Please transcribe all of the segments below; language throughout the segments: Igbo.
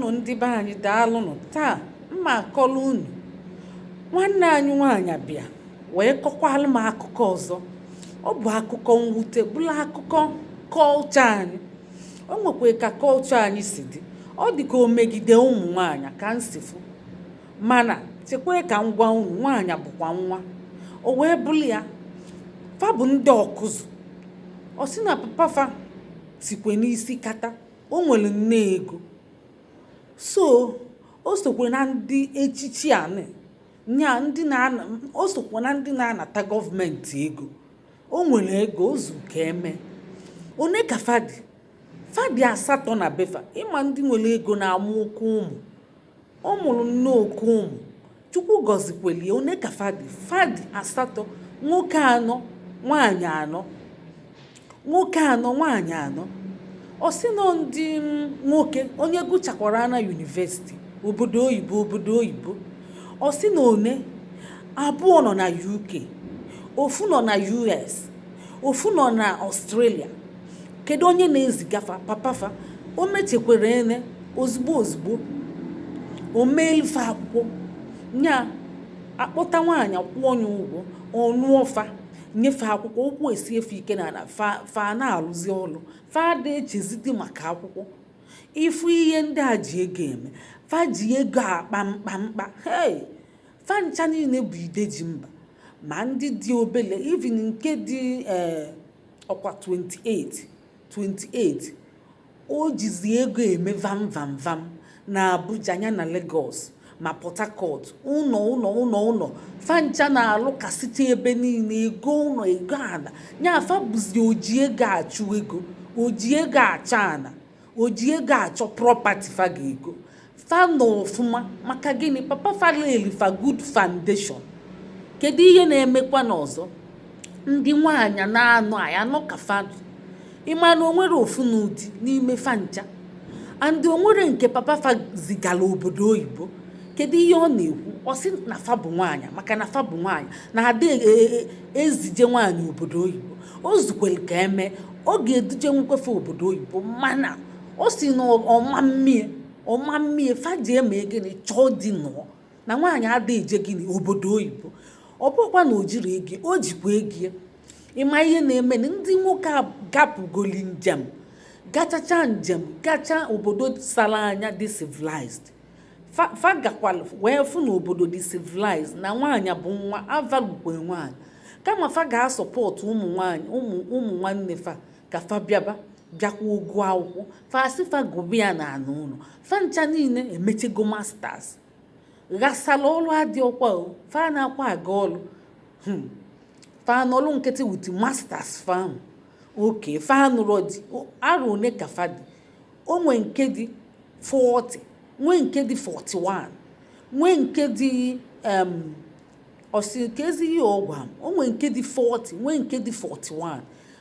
Ndewonụ, ndị be anyị, daalụnụ. Taa mma akọlụ unu, nwanne anyị nwaanyị bịa wee kọkwalụ m akụkọ ọzọ. Ọ bụ akụkọ mwute, bụrụ akụkọ culture anyị. O nwekwa ka culture anyị si dị, ọ dị ka o megide ụmụ nwaanyị ka m si fụ. Mana chekwa ka m gwa unu, nwaanyị bụkwa nwa. O wee bụrụ ya, fa bụ ndị ọkụzụ. Ọ sị na papa fa sikwe n'isi kata, o nwere nne ego, so o sokwe na ndị echichi anị nya ndị na o sokwa na ndị na-anata gọọmenti ego. O nwere ego ozu ka eme. One ka fadi fadi asatọ na befa. Ịma ndị nwere ego na-amụ oke ụmụ. Ọ mụrụ nne oke ụmụ, Chukwu gọzikweli. One ka fadi fadi asatọ: nwoke anọ, nwaanyị anọ, nwoke anọ, nwaanyị anọ. Ọ sị nọ ndị nwoke, onye gụchakwara na university obodo oyibo, obodo oyibo. Ọ sị na one abụọ nọ na UK, ofu nọ na US, ofu nọ na Australia. Kedu onye na-ezigafa? Papafa. O mechekwara ene ozugbo ozugbo, o meelife akwụkwọ nya, akpọta nwaanyị, kwụọ ya ụgwọ, ọnụọfa, nyefe akwụkwọ, ụkwụ esi efe ike na fa. Fa na-alụzi ọlụ, fa ada echezidi maka akwụkwọ. Ịfụ ihe ndị a ji ego eme, fa ji ego akpa mkpamkpa. Hey, fa ncha niile bụ ide ji mba, ma ndị dị obele, even nke dị ee ọkwa 28 28, o jizi ego eme vam vam vam na Abuja ya na Lagos ma Port Harcourt. Ụlọ, ụlọ, ụlọ, ụlọ, fancha na-alụkasịcha ebe niile, ego ụlọ, ego ana nya. Afa bụzi oji ego achụ ego, oji ego achọ ana, oji ego achọ property. Fa ga-ego fa nọ ọfụma. Maka gịnị? Papa fa leli fa good foundation. Kedu ihe na-emekwa n'ọzọ? Ndị nwaanyị na-anọ anyị anọ ka fa ịma na onwere ofu n'ụdị n'ime fa ncha, and onwere nke papa fa zigara obodo oyibo. Kedu ihe ọ na-ekwu? Ọ sị na fa bụ nwaanyị, maka na fa bụ nwaanyị na ada ezije nwaanyị obodo oyibo. O zukwere ka eme, ọ ga-eduje nwekwefe obodo oyibo, mana ọ si na ọma mmie, ọma mmie. Fa ji eme gịnị? Chọọ di nụọ. Na nwaanyị ada eje gịnị? Obodo oyibo. Ọ bụkwa na o jiri ego, o jikwa ego ya. Ịma ihe na-eme na ndị nwoke a gapụgoli njem, gachacha njem, gacha obodo sara anya, dị civilized. Fa gakwala wee fụ na obodo dị civilized, na nwaanyị bụ nwa, avalukwe nwaanyị. Kama fa ga-asupport ụmụ nwaanyị, ụmụ ụmụ nwanne fa, ka fa bịaba bịakwa ogu akwụkwọ, fa asị fa gụba ya na ana ụlọ. Fa ncha niile emechego masters, ghasala ọlụ adị ọkwa o. Fa na-akwa aga ọlụ, fa nọlụ nkịtị with masters fa ahụ. Oke fa nụrụ di. Arụ one ka fa dị? O nwe nke dị 40, nwee nke dị 41, nwee nke dị ọsị nke ezi ihe ọgwa. O nwee nke dị 40, nwee nke dị 41,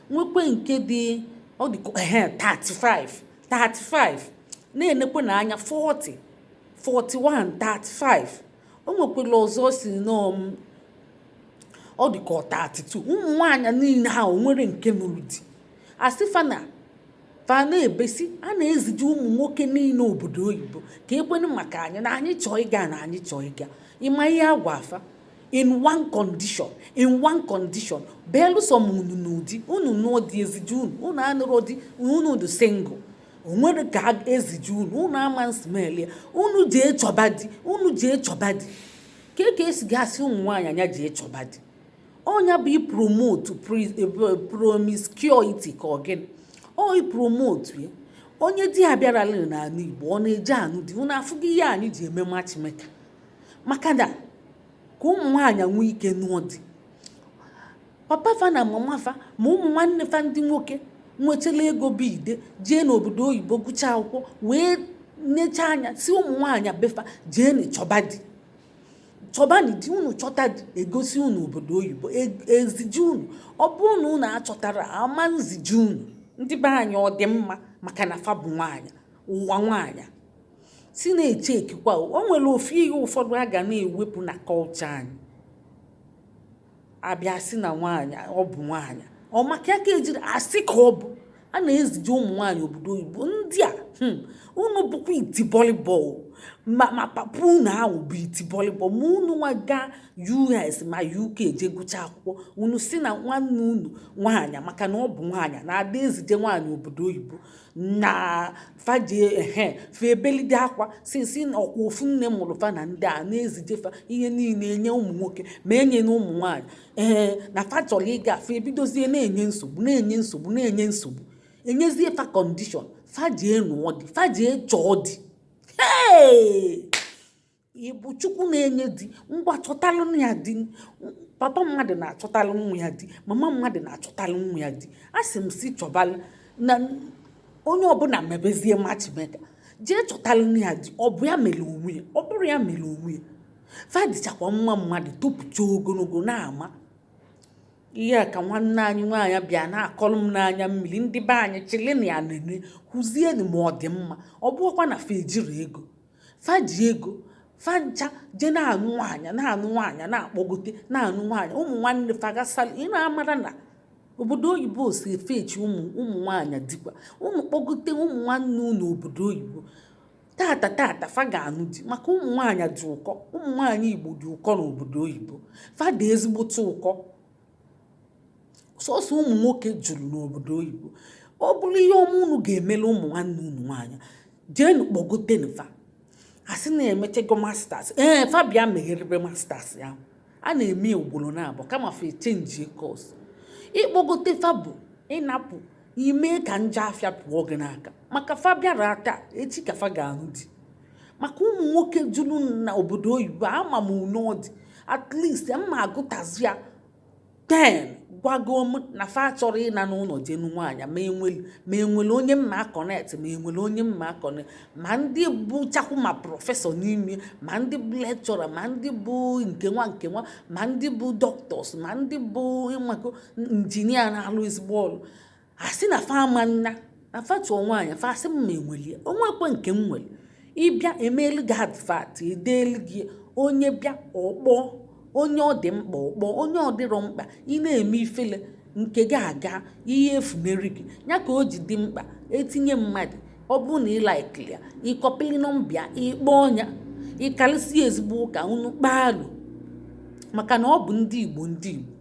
nwekwe nke dị, ọ dị ehe 35 35. Na-enekwe na anya 40, 41, 35. O nwekwara ọzọ si nọọ ọ dị ka ọ 32. Ụmụ nwaanyị niile ha, o nwere nke nụrụ di. Asị fa na fa na-ebesi a na-ezije ụmụ nwoke niile obodo oyibo, ka ekwenụ maka anyị na anyị chọọ ịga, na anyị chọọ ịga. Ịma ihe agwa afa? In one condition, in one condition: belụsọ m unu n'ụdị unu nụọ dị, ezije unu. Unu anụrụ di, unu dị single, o nwere ka ezije unu. Unu ama nsmel ya. Unu jee chọba di, unu jee chọba di. Ka esi gasị ụmụ nwaanyị anya jee chọba di? Ọnya bụ ipromote promiscuity, ka ọ gịnị? Ọ ipromote ya. Onye di ya bịarala n'ala Igbo, ọ na-eje anụ di. Unu afụgo ihe anyị ji eme matchmaker? Maka na ka ụmụ nwaanyị nwee ike nụọ di. Papa fa na mama fa, ma ụmụ nwanne fa ndị nwoke nwetala ego bụ ide, jee n'obodo oyibo, gụchaa akwụkwọ, wee nechaa anya si ụmụ nwaanyị befa jee na chọba di, chọbani di. Unu chọta di, egosi unu obodo oyibo, eziji unu. Ọ bụrụ na unu achọtara, ama nziji unu. Ndị be anyị, ọ dị mma, maka na fa bụ nwaanyị, ụwa nwaanyị si na-eche ekikwa. O nwere ofu ihe ụfọdụ a ga na-ewepụ na culture anyị. Abịa sị na nwaanyị, ọ bụ nwaanyị, ọ maka ya ka ejiri asị ka ọ bụ a na-ezije ụmụ nwaanyị obodo oyibo. Ndị a, Unu bụkwa itibọlịbọ, ma papa unu ahụ bụ itibọlịbọ. Ma unu nwa gaa US ma UK jee gụchaa akwụkwọ, unu si na nwanne unu nwaanyị, maka na ọ bụ nwaanyị na-ada ezije nwaanyị obodo oyibo na faje ehe fa ebelide akwa si na ọkwa ofu nne mụrụ fa na ndị a na-ezije fa ihe niile enye ụmụ nwoke ma enye na ụmụ nwaanyị. Ee, na fa chọrọ ịga, fa ebidozie na-enye nsogbu, na-enye nsogbu, na-enye nsogbu, enyezie fa condition fa jee nụọ di, fa jee chọọ di. Hey! Ị bụ Chukwu na-enye di? Ngwa, chọtalụ ya di. Papa mmadụ na-achọtalụ nwa ya di, mama mmadụ na-achọtalụ nwa ya di. A sị m si chọbalụ na onye ọbụla mebezie matchmaker, jee chọtalụ ya di. Ọ bụ ya mere onwe ya? Ọ bụrụ ya mere onwe ya, fa dịchakwa mma. Mmadụ topụcha ogologo na-ama ihe a ka nwanne anyị nwaanyị bịa na-akọrọ m n'anya mmiri. Ndị be anyị, chịlị na ya nene, hụzienụ ma ọ dị mma. Ọ bụrụkwa na fa ejiri ego, fa ji ego fa ncha jee na-anụ nwaanyị, na-anụ nwaanyị, na-akpọgote, na-anụ nwaanyị. Ụmụ nwanne fagasali ị na-amara na obodo oyibo si efechi ụmụ ụmụ nwaanyị dịkwa ụmụ kpọgote ụmụ nwanne unu obodo oyibo. Tata tata fa ga-anụ di, maka ụmụ nwaanyị dị ụkọ. Ụmụ nwaanyị Igbo dị ụkọ n'obodo oyibo, fa dị ezigbote ụkọ. Sọsọ ụmụ nwoke juru n'obodo oyibo. Ọ bụrụ ihe ọma unu ga-emere ụmụ nwanne unu nwaanyị, jeenu kpọgotenu fa. Asị na-emechego masters, ee, fa bịa megherebe masters ya a na-eme ugboro na-abụ, kama fa e change course. Ịkpọgote fa bụ ịnapụ ime ka njọ afịa pụọ gị n'aka, maka fa bịara taa, echi ka fa ga-anụ di, maka ụmụ nwoke juru na obodo oyibo. Ama m une ọ dị, at least mma agụtazi ya 10 gwago m na fa chọrọ ịna n'ụlọ jenu nwaanyị. Ma enwere onye mma connect, ma enwere onye mma connect, ma ndị bụ chakwu, ma professor n'ime, ma ndị bụ lecturer, ma ndị bụ nke nwa nke nwa, ma ndị bụ doctors, ma ndị bụ ịmago engineer na-alụ ezigbo ọrụ. Asị na fa ama nna na fa chọọ nwaanyị. Fa asị m ma enwere onwekwe nke m nwere. Ịbịa emeelu gị advert, edeelu gị. Onye bịa, ọkpọ onye ọ dị mkpa, ọkpọ onye ọ dịrọ mkpa. Ị na-eme ifele nke gị aga, ihe efuneri gị. Ya ka o ji dị mkpa etinye mmadụ. Ọ bụrụ na ị like ili ya, ịkọpịlị nọmba ya, ịkpọ ọnya, ịkalịsị ezigbo ụka unu kpaalụ, maka na ọ bụ ndị Igbo. Ndị Igbo,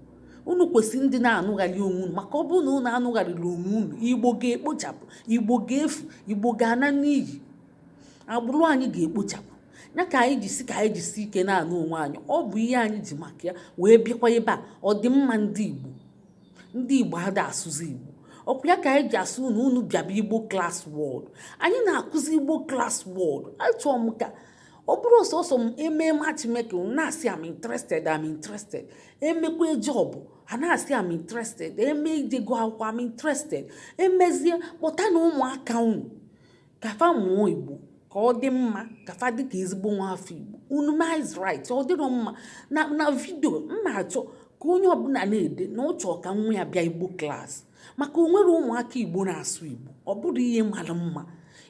unu kwesịrị ndị na-anụgharị onwe unu, maka ọ bụrụ na unu anụgharịrị onwe unu, Igbo ga-ekpochapụ, Igbo ga-efu, Igbo ga-ana n'iyi, agbụrụ anyị ga-ekpochapụ. Ya ka anyị jisi, ka anyị jisi ike na-anụ onwe anyị. Ọ bụ ihe anyị ji maka ya wee bịakwa ebe a, ọdịmma ndị Igbo. Ndị Igbo ada asụzi Igbo, ọkwa ya ka anyị ji asụ unu, unu bịaba Igbo Class World. Anyị na-akụzi Igbo Class World. Achọrọ m ka ọ bụrụ sọsọ m eme matchmaking na-asị, "Am interested, am interested." Emekwa job, a na-asị, "Am interested." Eme ije gụọ akwụkwọ, "Am interested." Emezie, kpọta na ụmụaka unu ka fa mụọ Igbo, ka ọ dị mma, ka fa dị ka ezigbo nwa afọ Igbo. Unu mais right, ọ dịrọ mma na video mma achọ ka onye ọbụla na-ede na ọ chọọ ka nwa ya bịa Igbo Class, maka o nwere ụmụaka Igbo na-asụ Igbo. Ọ bụrụ ihe mara mma,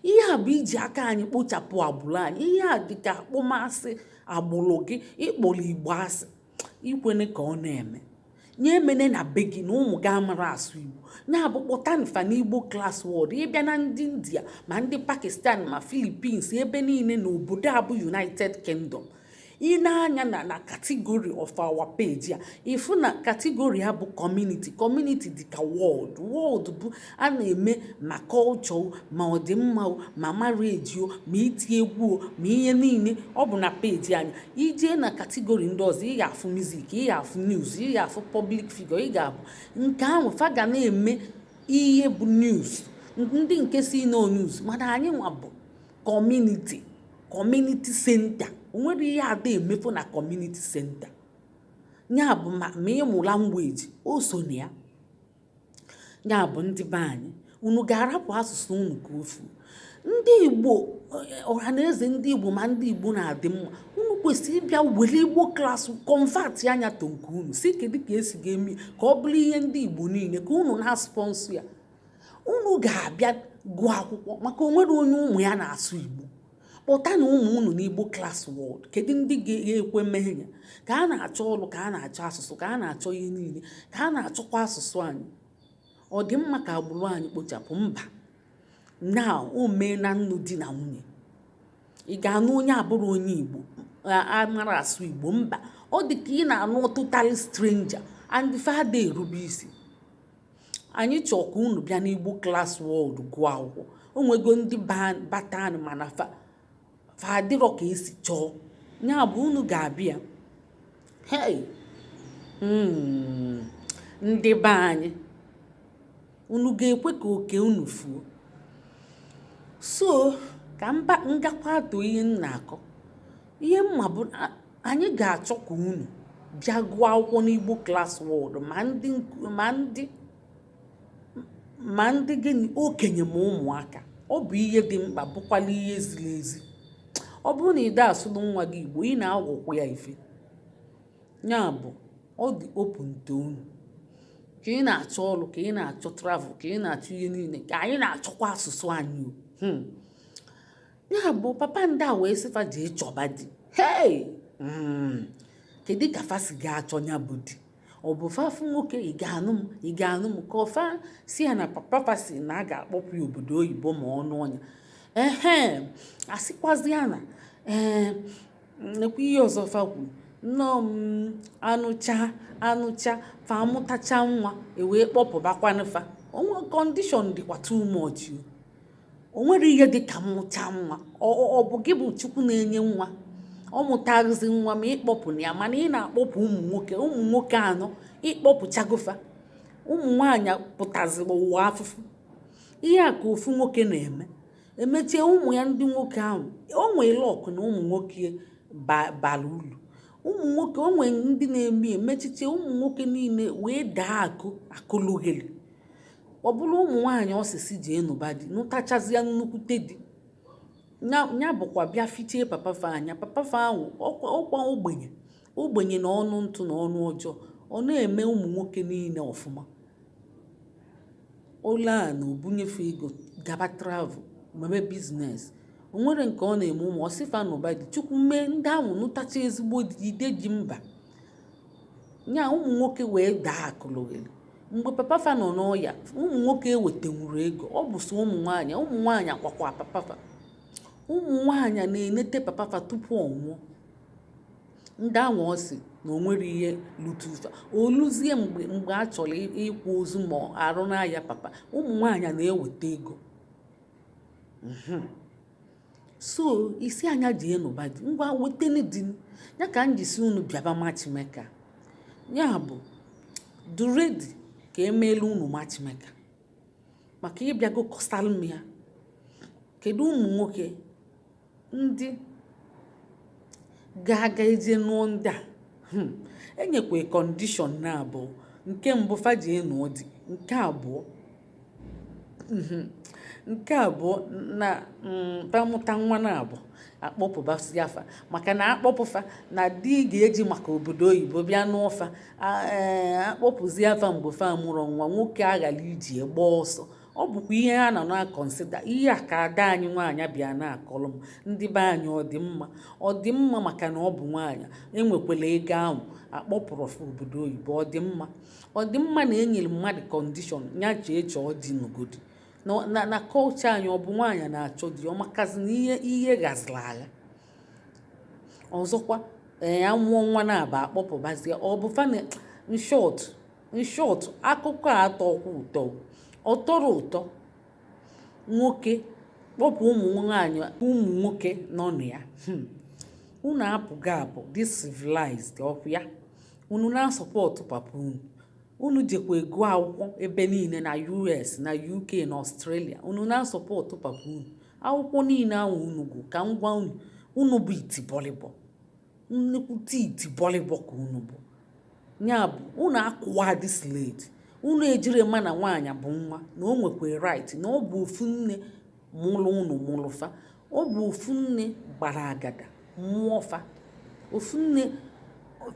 ihe a bụ iji aka anyị kpochapụ agbụrụ anyị. Ihe a dị ka akpọmasị agbụrụ gị, ịkpọrọ Igbo asị. Ikwene ka ọ na-eme nye emene na be gị na ụmụ gị amara asụ Igbo. Na-abụ kpọta nfa n'Igbo Class World. Ịbịa na ndị India, ma ndị Pakistan, ma Philippines, ebe niile na obodo a bụ United Kingdom, ị na-anya na category of our page a, ịfụ na category a bụ community. Community dị ka world. World bụ a na-eme ma culture, ma ọdịmma, ma marriage, ma iti egwu, ma ihe niile. Ọ bụ na page anyị. Ijee na category ndị ọzọ, ị ga-afụ music, ị ga-afụ news, ị ga-afụ public figure, ị ga-abụ nke ahụ fa ga na-eme ihe bụ news, ndị nke si no news. Mana anyị nwa bụ community, community center. O nwere ihe ada emefu na community center. Ya bụ ma ịmụ language o so na ya. Ya bụ, ndị be anyị, unu ga-arapụ asụsụ unu ka ofu. Ndị Igbo, ọha na eze ndị Igbo, ma ndị Igbo na-adị mma, unu kwesịrị ịbịa were Igbo Class convert anya to nke unu si kedu ka esi ga-eme ka ọ bụrụ ihe ndị Igbo niile, ka unu na-sponsor ya. Unu ga-abịa gụọ akwụkwọ, maka onwere onye ụmụ ya na-asụ Igbo. Kpọta na ụmụ unu n'Igbo Class World. Kedu ndị ga-ekwe mmehie ya? Ka a na-achọ ọrụ, ka a na-achọ asụsụ, ka a na-achọ ihe niile, ka a na-achọkwa asụsụ anyị. Ọ dị mma ka agbụrụ anyị kpochapụ? Mba. Now o mee na nnu di na nwunye, ị ga-anụ onye abụrụ onye Igbo amara asụ Igbo? Mba, ọ dị ka ị na-anụ total stranger, and fada erube isi. Anyị chọọ ka unu bịa n'Igbo Class World gụọ akwụkwọ. O nwego ndị batanụ, mana fa fa adịrọ ka esi chọọ. Ya bụ, unu ga-abịa. Hey, ndị be anyị, unu ga-ekwe ka oke unu fuo? So ka mba ngakwa atọ ihe m na-akọ, ihe mma bụ anyị ga-achọ ka unu bịa gụọ akwụkwọ n'Igbo Class World, ma ndị gịnị, okenye ma ụmụaka. Ọ bụ ihe dị mkpa, bụkwala ihe ziri ezi. Ọ bụrụ na ị da asụrụ nwa gị Igbo, ị na-agwụkwụ ya ife. Ya bụ, ọ dị open to unu. Ka ị na-achọ ọrụ, ka ị na-achọ travel, ka ị na-achọ ihe niile, ka anyị na-achọkwa asụsụ anyị o. Ya bụ, papa ndị a wee sịfa jee chọba di. Hey, kedu ka fa si ga-achọ ya bụ di? Ọ bụ fafụ nwoke, "Ị ga-anụ m? Ị ga-anụ m?" Ka ọfa si ya na papa fa si na a ga-akpọpụ ya obodo oyibo ma ọ nụọ ya. Ehe, asịkwazi ya na ee, nekwa ihe ọzọ fa kwuru nnọọ m. Anụcha anụcha, fa amụtacha nwa, ewee kpọpụbakwanụ fa. Onwe condition dịkwa too much o. O nwere ihe dị ka mmụcha nwa. Ọ bụ gị bụ Chukwu na-enye nwa. Ọ mụtaghịzi nwa ma ịkpọpụ na ya, mana ị na-akpọpụ ụmụ nwoke, ụmụ nwoke anọ ịkpọpụchagofa. Ụmụ nwaanyị pụtaziri ụwa afụfụ. Ihe a ka ofu nwoke na-eme, emechie ụmụ ya ndị nwoke ahụ. O nwee luck na ụmụ nwoke bara uru. Ụmụ nwoke, o nwee ndị na-eme emechiche ụmụ nwoke niile wee daa akụ akụlụgheli. Ọ bụrụ ụmụ nwaanyị osisi ji enụba di, nụtachazịa nnukwute di ya, bụkwa bịa fichie papa fa anya. Papa fa ahụ ọkwa ogbenye, ogbenye na ọnụ ntụ na ọnụ ọjọọ. Ọ na-eme ụmụ nwoke niile ọfụma. Ụlọ a na obunyefe ego, gaba travel, mebe business. O nwere nke ọ na-eme ụmụ ọsịfa nụba di. Chukwu mee ndị ahụ nụtacha ezigbo di, ide ji mba nya. Ụmụ nwoke wee daa akụlụgheli. Mgbe papa fa nọ n'ọya, ụmụ nwoke ewetanwuru ego. Ọ bụ so ụmụ nwaanyị, ụmụ nwaanyị kwakwa papa fa. Ụmụ nwaanyị na-enete papa fa tupu ọ nwụọ. Ndị ahụ ọ sị na o nwere ihe lutufa oluzie mgbe a chọrọ ịkwa ozu ma arụ n'ahịa papa, ụmụ nwaanyị na-eweta ego. So isi anya ji enụba di, ngwa wetenu di ya. Ka m ji si unu bịaba matchmaker. Ya bụ, do ready ka emeela unu matchmaker, maka ịbịago kọsalụ m ya. Kedu ụmụ nwoke ndị ga-aga eje nụọ ndị a? Enyekwa condition na abụọ. Nke mbụ, fa ji enụọ di. Nke abụọ na bamụta nwa na abụọ, akpọpụbasị afa, maka na akpọpụfa na di ga-eji maka obodo oyibo bịa nụọ fa. Akpọpụzi afa mgbe fa mụrụ nwa nwoke, aghara iji gbaa ọsọ. Ọ bụkwa ihe ha nọ na-aconsider. Ihe a ka ada anyị nwaanyị bịa na-akọrọ m. Ndị be anyị, ọ dị mma, ọ dị mma, maka na ọ bụ nwaanyị enwekwala ego ahụ akpọpụrụ fa obodo oyibo. Ọ dị mma, ọ dị mma na enyere mmadụ condition ya chee chọọ di n'ugodi na culture anyị. Ọ bụ nwaanyị na-achọ di, ọ makazi na ihe ghaziri agha ọzọkwa. Ee, amụọ nwa na-aba, akpọpụbazie. Ọ bụ fa in short, akụkọ a atọkwa ụtọ, ọ tọrọ ụtọ. Nwoke kpọpụ ụmụ nwaanyị, ụmụ nwoke nọ na ya. Unu apụgo apụ, dị civilized ọkụ ya. Unu na-asupport papa unu. Unu jekwa ego akwụkwọ ebe niile, na US, na UK, na Australia. Unu na-asupport papa unu. Akwụkwọ niile ahụ unu gụ, ka m gwa unu, unu bụ itibọlịbọ, nnukwute itibọlịbọ ka unu bụ. Ya bụ, unu akụwa dị slate. Unu ejiri ma na nwaanyị bụ nwa, na o nwekwa right, na ọ bụ ofu nne mụrụ unu, mụrụ fa. Ọ bụ ofu nne gbara agada mụọ fa. Ofu nne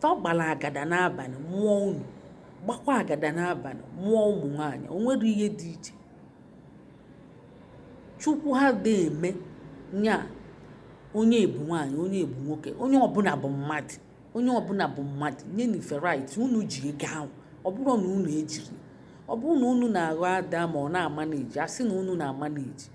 fa gbara agada n'abalị mụọ unu, gbakwa agada n'abalị mụọ ụmụ nwaanyị. O nwere ihe dị iche. Chukwu ha dị eme nya onye ebu nwaanyị, onye ebu nwoke. Onye ọbụla bụ mmadụ, onye ọbụla bụ mmadụ. Nye nife right. Unu ji ego ahụ, ọ bụrụ na unu ejiri, ọ bụrụ na unu na-aghọ ada ma ọ na-ama na-eji asị na unu na-ama na-eji.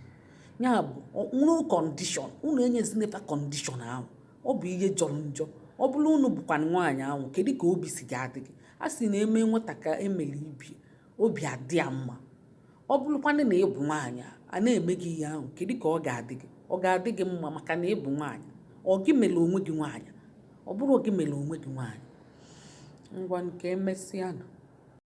Ya bụ, no condition. Unu enyezinefa condition ahụ. Ọ bụ ihe jọrọ njọ. Ọ bụrụ unu bụkwanụ nwaanyị ahụ, kedu ka obi si ga-adị gị? A sị na eme nwata ka emere ibie, obi adị ya mma. Ọ bụrụkwanụ na ị bụ nwaanyị a na-eme gị ihe ahụ, kedu ka ọ ga-adị gị? Ọ ga-adị gị mma maka na ị bụ nwaanyị? Ọ gị mere onwe gị nwaanyị? Ọ bụrụ gị mere onwe gị nwaanyị. Ngwa, nke emesịanụ.